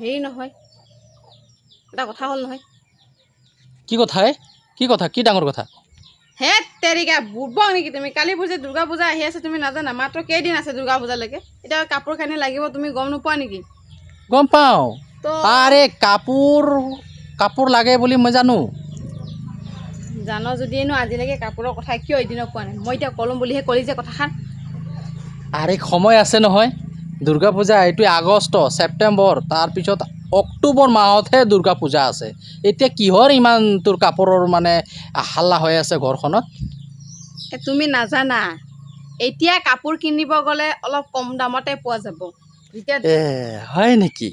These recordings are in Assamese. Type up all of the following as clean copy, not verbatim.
হেৰি নহয়, এটা কথা হ'ল নহয়। কি কথা হে? কি কথা? কি ডাঙৰ কথা? হে তেৰিকা, বুৰ্বক নেকি তুমি? কালি যে দুৰ্গা পূজা আহি আছে, তুমি নাজানা? মাত্ৰ কেইদিন আছে দুৰ্গা পূজালৈকে। এতিয়া কাপোৰ কানি লাগিব, তুমি গম নোপোৱা নেকি? গম পাওঁ। তো আৰে, কাপোৰ কাপোৰ লাগে বুলি মই জানো। জান যদিনো আজিলৈকে কাপোৰৰ কথা কিয় এদিনো কোৱা নাই? মই এতিয়া ক'লোম বুলিহে ক'লি যে কথাষাৰ। আৰে, সময় আছে নহয়। দুৰ্গা পূজা এইটো আগষ্ট, ছেপ্টেম্বৰ, তাৰপিছত অক্টোবৰ মাহতহে দুৰ্গা পূজা আছে। এতিয়া কিহৰ ইমান তোৰ কাপোৰৰ মানে হাল্লা হৈ আছে ঘৰখনত? এ, তুমি নাজানা, এতিয়া কাপোৰ কিনিব গ'লে অলপ কম দামতে পোৱা যাব। যেতিয়া এ, হয় নেকি?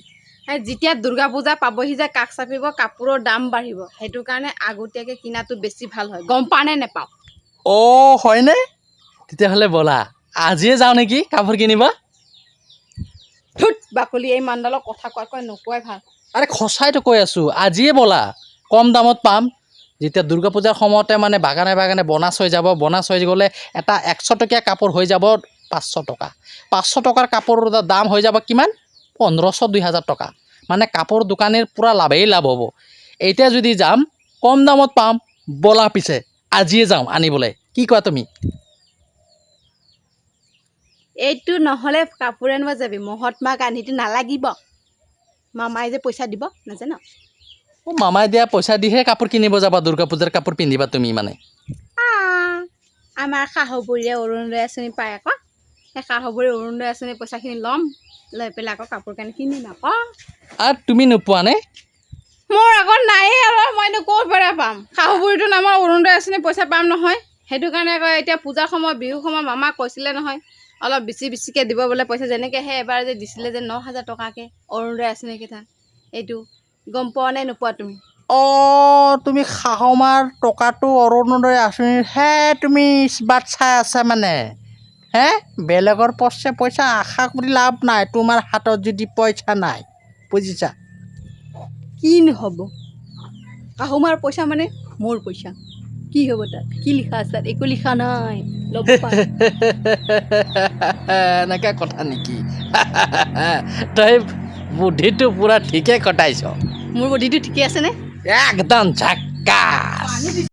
যেতিয়া দুৰ্গা পূজা পাবহি যে কাষ চাপিব, কাপোৰৰ দাম বাঢ়িব। সেইটো কাৰণে আগতীয়াকৈ কিনাটো বেছি ভাল হয়। গম পাওঁ নে নেপাওঁ? অ' হয়নে? তেতিয়াহ'লে ব'লা, আজিয়ে যাওঁ নেকি কাপোৰ কিনিব। ধুত বাকলি, এই মানুহডালৰ কথা কোৱাতকৈ নোকোৱাই ভাল। আৰে, সঁচাইতো কৈ আছোঁ, আজিয়ে ব'লা, কম দামত পাম। যেতিয়া দুৰ্গা পূজাৰ সময়তে মানে বাগানে বাগানে বোনাছ হৈ যাব। বোনাছ হৈ গ'লে এটা 100 টকীয়া কাপোৰ হৈ যাব 500 টকা। 500 টকাৰ কাপোৰৰ দাম হৈ যাব কিমান? 1500, 2000 টকা। মানে কাপোৰ দোকানীৰ পূৰা লাভেই লাভ হ'ব। এতিয়া যদি যাম, কম দামত পাম। ব'লা পিছে, আজিয়ে যাওঁ আনিবলৈ। কি কোৱা তুমি? এইটো নহ'লে কাপোৰ আনিব যাবি, মহাত্মা গান্ধীটো নালাগিব। মামাই যে পইচা দিব, নাজান? অ', মামাই দিয়া পইচা দিহে কাপোৰ কিনিব যাবা? দুৰ্গা পূজাৰ কাপোৰ পিন্ধিবা তুমি মানে? আমাৰ শাহু বুঢ়ীয়ে অৰুণোদয় আঁচনি পায় আকৌ। সেই শাহু বুঢ়ী অৰুণোদয় আঁচনিৰ পইচাখিনি ল'ম, লৈ পেলাই আকৌ কাপোৰ কানি কিনিম আকৌ। আৰু তুমি নোপোৱা নে? মোৰ আকৌ নায়েই আৰু মইনো ক'ৰ পৰা পাম? শাহু বুঢ়ীটো নামৰ অৰুণোদয় আঁচনিৰ পইচা পাম নহয়। সেইটো কাৰণে আকৌ এতিয়া পূজাৰ সময়ত, বিহুৰ সময়ত মামাক কৈছিলে নহয়, অলপ বেছি বেছিকৈ দিব বোলে পইচা। যেনেকৈ সেই এবাৰ যে দিছিলে যে 9000 টকাকৈ অৰুণোদয় আঁচনিকেইটা, এইটো গম পোৱা নে নোপোৱা তুমি? অ', তুমি শাহুমাৰ টকাটো অৰুণোদয় আঁচনিৰহে তুমি বাট চাই আছা মানে হে? বেলেগৰ পইচা পইচা আশা কৰি লাভ নাই, তোমাৰ হাতত যদি পইচা নাই, বুজিছা? কি নহ'ব? শাহুমাৰ পইচা মানে মোৰ পইচা। কি হ'ব তাত? কি লিখা আছে তাত? একো লিখা নাই, ল'ব পাৰে। এনেকুৱা কথা নেকি? তই বুদ্ধিটো পূৰা ঠিকে কটাইছ। মোৰ বুদ্ধিটো ঠিকে আছেনে? একদম ঝাক্কাছ।